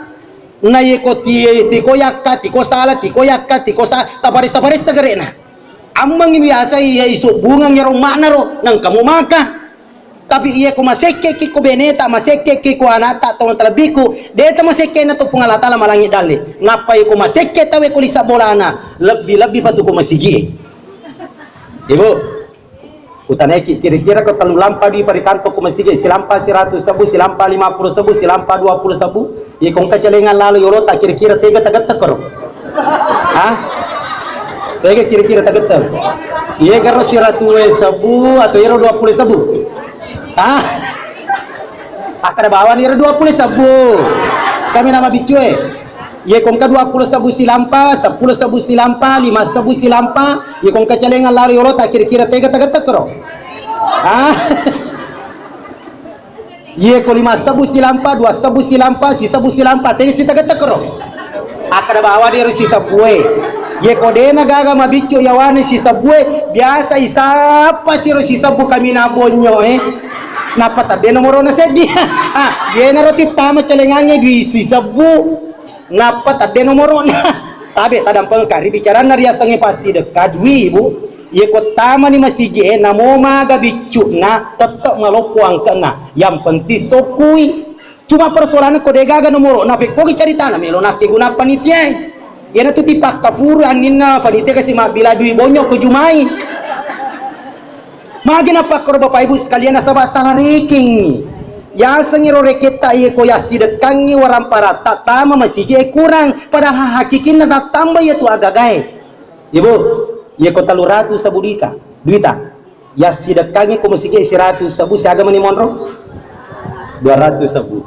Na yeko ti-, tiko yakka, tiko sala, tiko yakka, tiko sa-, taparessa-paressa gere'na. Ammengngi biasa iya isobbungeng iyaro umma'na ro, nengka mumaka. Tapi iya ko masekkeki ko beneta, masekkeki ko anakta, tau talebbiku, de tamasekke'na to Puang Allah Taala malangi dalle. Nappa iya ko masekke tawe ko lisa bolana, lebbi-lebbi patu ko masigie. Ibu, Utanaiki, kira-kira ko tellu lampa dui ri kantong ko masigi, silampa siratu sebbu, silampa lima puluh sebbu, silampa dua puluh sebbu, iya ko engka celengang lalo yolota, kira-kira tega tagettekkoro? Ha? Tega kira-kira tagette? Iya garo siratu sebbu atau iyaro dua puluh sebbu? Ha? Akkeda bawani iyaro dua puluh sebbu. Kami nama biccu e. Iye ko engka dua puluh sebbu silampa, seppulo sebbu silampa, lima sebbu silampa, iye ko engka celengang lalo yolota, kira-kira tega tagettekkoro? Ah? Iye ko lima sebbu silampa, dua sebbu silampa, sisebbu silampa, tega sitagettekkoro? Akkeda bawani iyaro sisebbue. Iye ko dena gaga mabiccu yawana sisebbue, biasa isappa siro sisebbu kaminang bonyo e. Nappa tadde nomorona seddi. Ah, iyenaro tittama celengangnge dui sisebbu. Nappa tadde nomorona. Tabe tadampengka ri bicaranna riasengnge passidekka dui, Bu. Iye ko tamani masigi e, namo maga biccu'na, tette maloppo angke'na. Yang penting sokkui. Cuma persoalanna ko degaga nomorona, pekkogi caritana melo nakkeguna panitiae. Iyanatu tipakkapuru anninna panitia kasi mabbila dui bonyo ko jumai. Magi napakkoro Bapak Ibu sekalian, nasaba salah rekengngi. Yasengngi ro reketta iye ko yassidekkangngi waramparatta tama masigi e kurang, padahal hakikinna tattamba iyatu agagae. Ibu, iye ko tellu ratu sebbu duita, duita. Yassidekkangngi ko masigi e siratu sebbu, siaga mani monro? Dua ratu sebbu.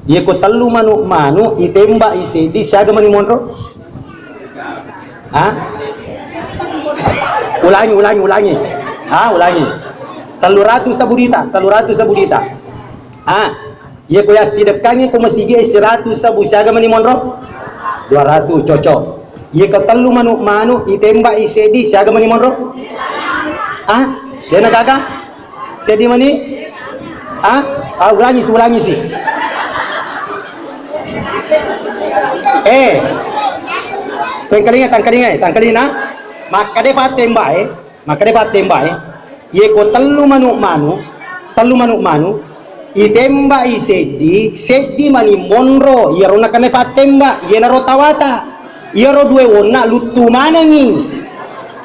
Iye ko tellu manu-manu itembak i seddi, siaga mani monro? Ha? Ulangi, ulangi, ulangi. Ha, ulangi. Tellu ratu sebbu duita, tellu ratu sebbu duita. Ha? Iye ko yassidekkangngi ko masigi e siratu sebbu, siaga mani monro? Dua ratu, cocok. Iye ko tellu manu-manu itembak i seddi, siaga mani monro? Ha? Dena gaga? Seddi mani? Ah? Ah, ulangi si, ulangi si. Eh. Tangkalinga, tangkalinga, tangkalinga. Makkeda fattembak e, makkeda fattembak e. Iye ko tellu manu-manu, tellu manu-manu, itembak i seddi, seddi mani monro, iyaro nakenna fattembak, iyenaro tawata. Iyaro dua wonna luttu manengngi.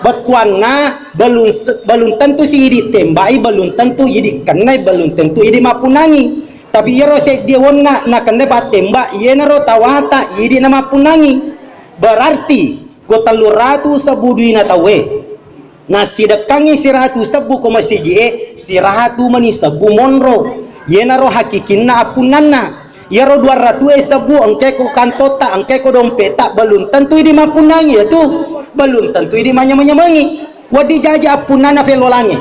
Bettuanna belum se-, belum tentu si idi tembai, belum tentu idi kennai, belum tentu idi mappunnangi. Tapi iyaro seddi wonna nakenna pattembak, iyenaro tawata idi namappunnangi. Berarti ko tellu ratu sebbu duina tauwe. Nassidekkangngi siratu sebbu ko masigi e, siratu mani sebbu monro. Iyenaro hakikinna appunnanna. Iyaro dua ratu e sebbu engkae ko kantotta, engkae ko dompetta, belum tentu idi mappunnangi, iyatu belum tentu idi manyameng-nyamengi. Wedding jaji appunnanna fellolangnge.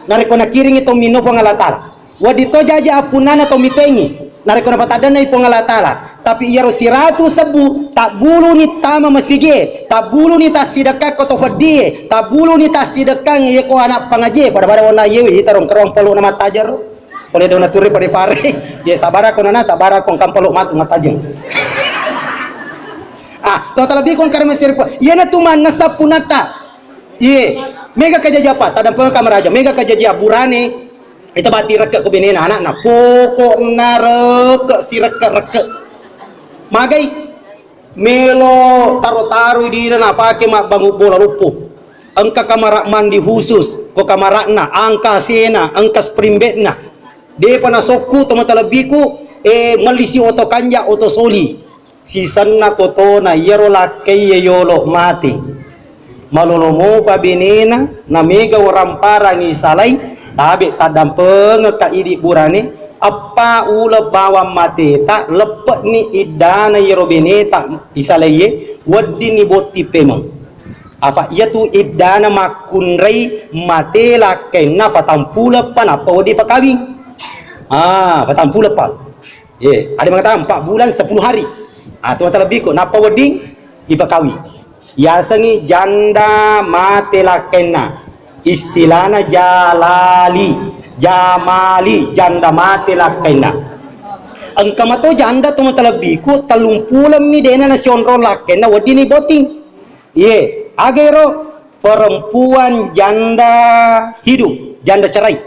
Narekko nakiringngi to minno Puang Allah Taala. Wedding to jaji appunnanna to mitengngi. Narekko napataddennai Puang Allah Taala. Tapi iyaro siratu sebbu, tabbuluni tama masigi e, tabbuluni tassidekka ko to peddi e, tabbuluni tassidekkangnge iye ko ana pangaji e, pada-pada wonna iyewe, ita rongkerong polo na mattajeng ro. Pole dona turi pare-pare. Ye sabara ko nana, sabara ko engka polo matu mattajeng. Ah, to talebbi ko engka mesir po. Iyana tu manessa punatta. Iye, mega kajaji apa? Tadampengeng kamaraja, mega kajaji aburane. Ita bati rekke ko benena anakna. Pokokna rekke si rekke-rekke. Magai melo taro-taro idina napake mabbangung bola loppo. Engka kamara mandi khusus, ko kamarana, engka asena, engka spring bedna. Depa nasokku to matalebbiku, e, mellisi oto kanja, oto soli. Sisenna totona iyaro lakkaiye yolo mate. Malolo mopa benena, namega waramparangi isalai, tabe taddampengekka idi burane, eppa uleng bawang mateta, leppe'ni iddana iyaro beneta isalaiye, weddinni botting pemeng. Apa iyatu iddana makkunrai mate lakkainna patampuleng pa nappa wedding pakawing. Ah, patampuleng pa. Ye, ada mengatakan empat bulan sepuluh hari. Ah, tu mata lebih ko. Nappa wedding ipakawing. Yasengi janda mate lakkainna. Istilahna jalali, jamali, janda mate lakkainna. Engka mato janda tu mata lebih ko, tellung pulemmi dena nasionrong lakkainna weddinni botting. Iye, aga ero perempuan janda hidup, janda cerai.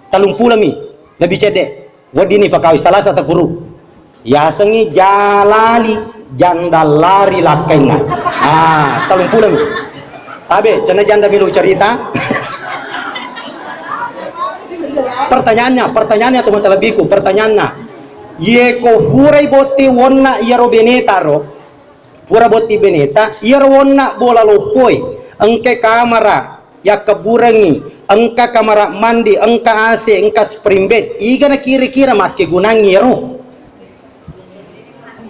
Tellung pulemmi, lebih cedde. Weddinni pakawing, salasa takuru. Yasengi jalali, janda lari lakkainna. Ah, tellung pulemmi. Tabe, cenna janda melo carita. Pertanyaannya, pertanyaannya, to matalebbiku, pertanyaanna. Ye ko furai botting wonna iyaro beneta ro, pura botting beneta, iyaro wonna bola loppoi, engka kamara yakkebburengngi, engka kamara mandi, engka A C, engka spring bed, igana kira-kira makkegunangngi iyaro?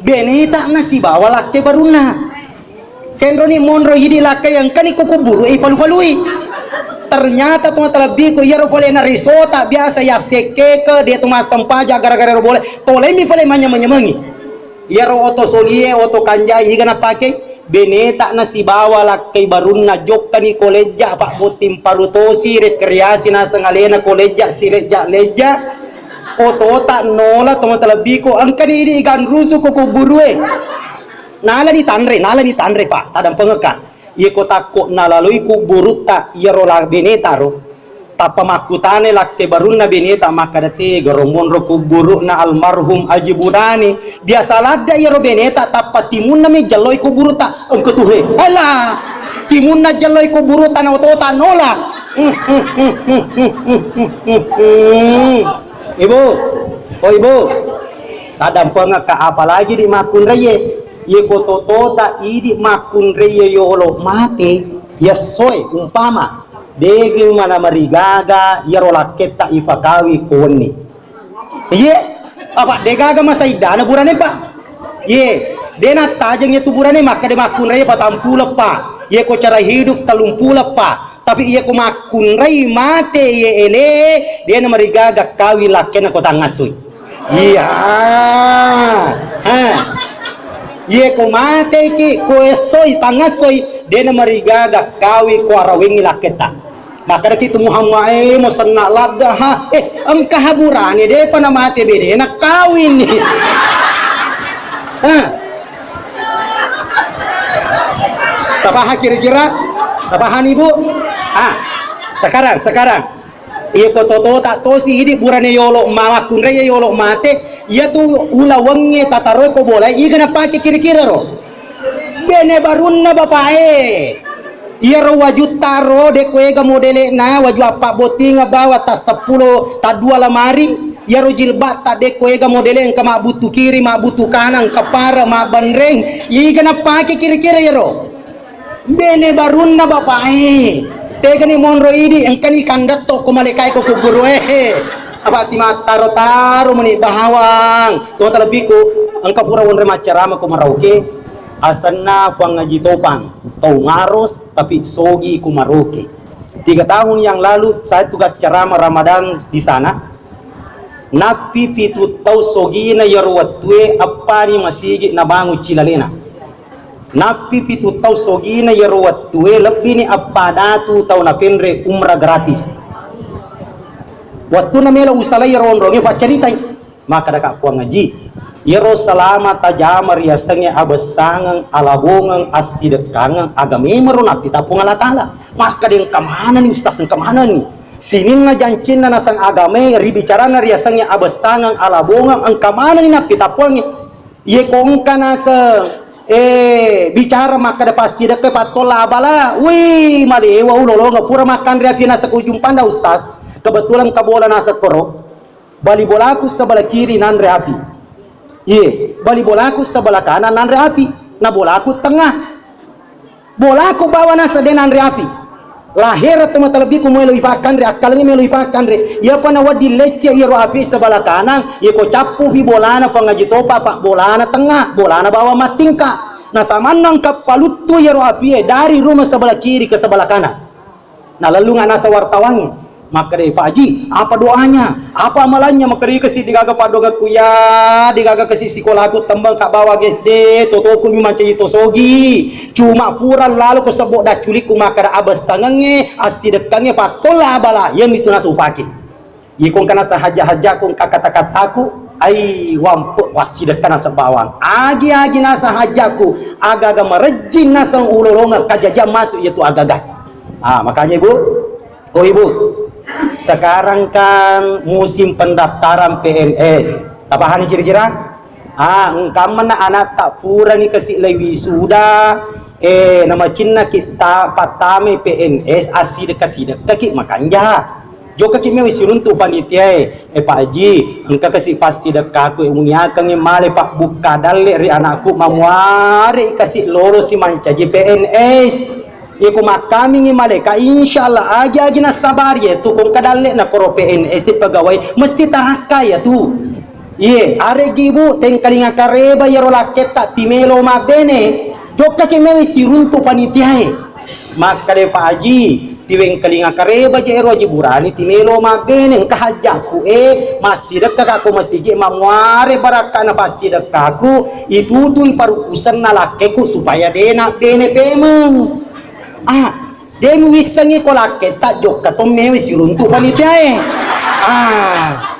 Beneta na sibawa lakke barunna. Kenroni monro idi lakke yang kani ko kuburu e palu-palui. Ternyata to matalebbiku iyaro pole na risota biasa ya sekkeke dia tu massempajang gara-gara ro bola. Tolemi pole manyameng-nyamengi. Iyaro oto solie, oto kanjai, iga napake? Beneta na sibawa lakkei barunna jokkani ko lejja, pabbotting parutosi, rekreasi naseng alena ko lejja, sirejja-lejja. Otota nola to matalebbiku, engkani idi iganrusu ko kubburue. Nalani tanre, nalani tanre, Pak, tadampengekka. Iye ko takko nalaloi kubburutta iyaro la beneta ro, tappa makkutana lakke barunna beneta makkada, "Tega ro monro kubburu'na almarhum Aji Burani?" Biasa ladde iyaro beneta tappa timunna mi jelloi kubburutta engka tuhe. Alah, timunna jelloi kubburutta na otota nola. Ibu, oh Ibu, tadampengekka apalagi di makkunraie. Iye ko totota idi makkunraie yolo mate, yessoe umpama, degi mana marigaga iyaro lakketta ifakawi ko wenni. Iye, apa degaga masa iddana burane, Pak? Iye, de nattajeng iyatu burane makkeda makkunraie patampuleng, Pak. Iye ko cara hidup tellumpuleng, Pak. Tapi iye ko makkunrai mate iye ele, de namarigaga kawi lakkena ko tangassui. Iya. Ha. Iye ko mateki, ko essoi, tangassoi, de namarigaga kawi ko arawengi lakketa. Makkadaki tu Muhammad, eh, mo senna ladda, ha? Eh, engka ha burane, depa namate bene, na kawini. Ha? Tapaha kira-kira? Tapahani, Bu? Ah, sekarang, sekarang. Iya ko totota tosi idi burane yolo ma-, makkunrai yolo mate, iya tu ulawengnge tataroe ko bolae, iga napake kira-kira ro? Bene barunna bapae. Iyaro wajutta ro, de ko ega modele'na, waju appabbottingeng bawa tas seppulo, taddua lamari. Iyaro jilbabta de ko ega modele engka mabbutu kiri, mabbutu kanang, engka pare, mabbenreng. Iga napake kira-kira iyaro? Bene barunna bapae. Tegani monro idi, engkani kandetto ko malekae ko kuburue. Apa ti mattaro-taro meni bahawang. To talebbiku, engka pura wonre maccarama ko Merauke. Asenna Puang Haji Topang, tau Maros, tapi sogi ku Maroke. Tiga tahun yang lalu, saya tugas ceramah Ramadan di sana. Nappi pitu tau sogina iyaro wettue, eppani masigi nabangun cilalena. Nappi pitu tau sogina iyaro wettue, lebbini eppa datu tau napenre umrah gratis. Wettuna melo usalai iyaro onronge, paccaritai. Makkadaka Puang Haji, iyaro selama tajama riasengnge abessangeng, alabongeng, assidekkangeng, aga memero nappita Puang Allah Taala. Makkada engka manenni Ustaz, engka manenni. Sininna jancinna naseng agamae ri bicaranna riasengnge abessangeng, alabongeng, engka manenni nappita Puangnge. Iye ko engka naseng, eh, bicara makkada passidekkai pattolla abala, wih, malewa ulolongeng pura makkanre api naseng ko Jumpanda Ustaz. Kebetulan engka bola naseng koro. Bali bolaku sebelah kiri nanre api. Iye, bali bolaku sebelah kanan nanre api. Na bolaku tengah. Bolaku bawa naseng de nanre api. Lahera to matalebbiku melo ipakkanre, akkalengi melo ipakkanre. Iyapa na wedding lecce iyaro api sebelah kanan, iyako cappupi bolana Puang Haji Topa, apa bolana tengah, bolana bawa mattingka. Na samanna engka paluttu iyaro api e dari rumah sebelah kiri ke sebelah kanan. Nalellunga naseng wartawangnge, makkeda, "Pak Haji, apa doanya? Apa amalannya?" Makkeda, "Kasi degaga paddoangekku ya, degaga kasi sikolaku tembang ka bawang S D, totoku mi mancaji tosogi. Cuma pura lalo ko sebbo dacculikku makkeda abessangengnge, assidekkangnge, pattolla abala, iyamitu naseng upake." Iko engka naseng hajja-hajjaku, engka kata-kataku, ai wampe wassidekka naseng bawang. Agi-agi naseng hajjaku, aga-aga marejjing naseng ulolongeng, kajajiang matu iyatu aga-aga. Ah, makanya Ibu, oh Ibu, sekarang kan musim pendaftaran P N S. Tapahani kira-kira? Ah, engkammenna anatta purani kasi lai wisuda, eh, namacinna kita pattame P N S, assidekka-sidekkaki makanja. Jokkaki mewi siruntu panitiae, e Pak Haji, engka kasi passidekkaku e, uniakengngi male pabbukka dalle ri anakku, mamuare kasi lolosi mancaji P N S. Iko makkamingi maleka, insya Allah agi-agi nassabari e tu, ko engka dalle na koro P N S pegawai mesti tarakka ya tu. Iye, areggi Ibu, tengkalinga kareba iyaro lakketta timelo mabbene, jokkaki mewi siruntu panitiae. Makkeda Pak Haji, tiwengkalinga kareba je ero Haji Burani timelo mabbene, engka hajjakku e, massidekkaka ko masigi, mamuare barakkana passidekkaku, itutui parukusenna lakkeku supaya de nabbene pemeng. Ah, de muwissengi ko lakketta jokka to mewi siruntu panitiae. Ah.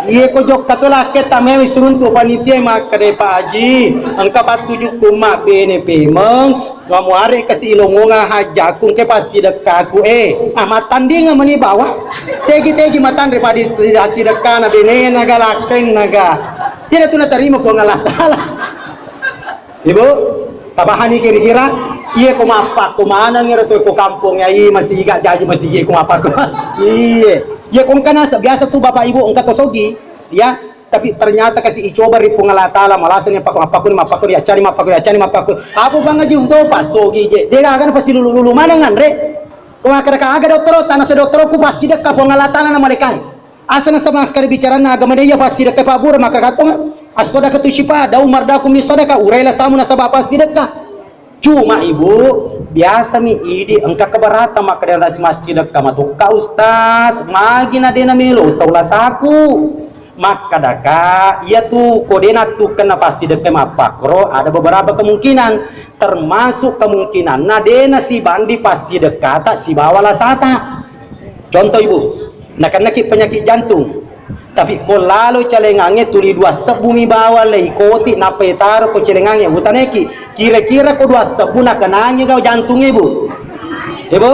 Iye ko jokka to lakketta mewi siruntu panitia, makkeda Pak Haji, engka pattujukku mabbene pemeng, mamuare kasi ilongonga hajjakku engka passidekkaku e. Ah, mattandinga meni bawa. Tegi-tegi matanre padi si-, sidekkana benena ga lakkenna ga. Iyana tu natarima Puang Allah Taala. Ibu, tabahani kira-kira? Iye ko mappakko maneng ero to ko kampong ya, iye masiga jaji masigi ko mappakko. Iye. Iye ko engka nasa biasa tu Bapak Ibu engka to sogi, ya. Tapi ternyata kasi icoba ri Puang Allah Taala, malasani mappakko, mappakko, mappakko, ya cari mappakko, ya cari mappakko. Apa bang aji to pas sogi je. De gaga pasti lulu-lulu maneng anre. Ko makkeda aga dottoro, tanase dottoro ku passidekka Puang Allah Taala na malaikat. Asa nasaba makkeda bicaranna agama de iya passidekka pabbura, makkeda katong, as-sadaqatu syifa, dau mardaku min sadaqah, urai lasamu nasaba passidekka. Cuma Ibu, biasami idi engka keberatan makkeda nasi massidekka matokka Ustaz, magi na de namelo sau lasaku. Makkedaka, iyatu ko de nattukkenna passidekka mappakro, ada beberapa kemungkinan, termasuk kemungkinanna de nasibandi passidekkata sibawa lasata. Contoh Ibu, nakennaki penyakit jantung. Tapi ko lalo calengangnge tuli dua sebbu mi bawang leikoti nappa itaro ko calengangnge, utaneki, kira-kira ko dua sebbu nakenangi ga jantung Ibu? Ibu?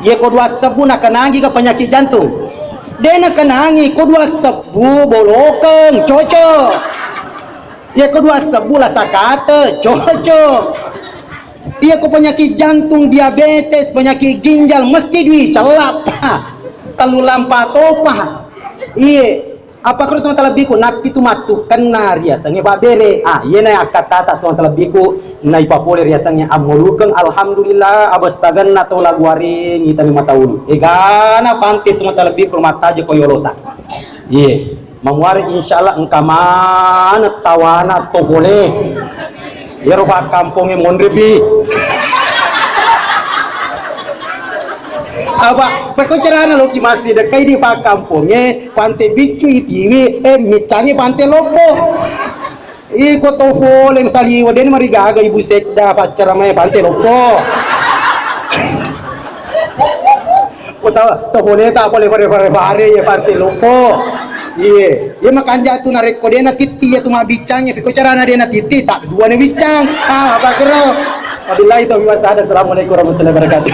Ye ko dua sebbu nakenangi ga penyakit jantung? De nakenangi, ko dua sebbu bolokeng, cocok. Iya ko dua sebbu lasa kate, cocok. Iya ko penyakit jantung, diabetes, penyakit ginjal, mesti dui cellap. Tellu lampa topa. Iye. Apa ko tong talebbiku, nappi tu mattu kenna riasengnge pabbere. Ah, iyena akkattata tong talebbiku, naipapole riasengnge ammolukeng, alhamdulillah, abessagenna tau laguarengi tani mataulu. Egana pante tong talebbiku, rumah taje ko yolota. Iye. Mamuare insyaallah engka maneng tawana to pole. Iyaro pakkampongnge monripi. Apa, pekko carana loki massidekkai di pakkampongnge, pante biccu itiwi, eh, miccangi pante loppo. Iko to pole saliwa, dena marigaga ibu sedda, paccara mai pante loppo. Utawa to pole ta pole fare-fare-fare, iye, pante loppo. Iye, iye makanja tu narekko dena titti ya tu mabbiccang ya, piko carana dena titti, tak dua ne biccang. Ah, apa kero? Wabillahi taufiq wassa'adah. Assalamualaikum warahmatullahi wabarakatuh.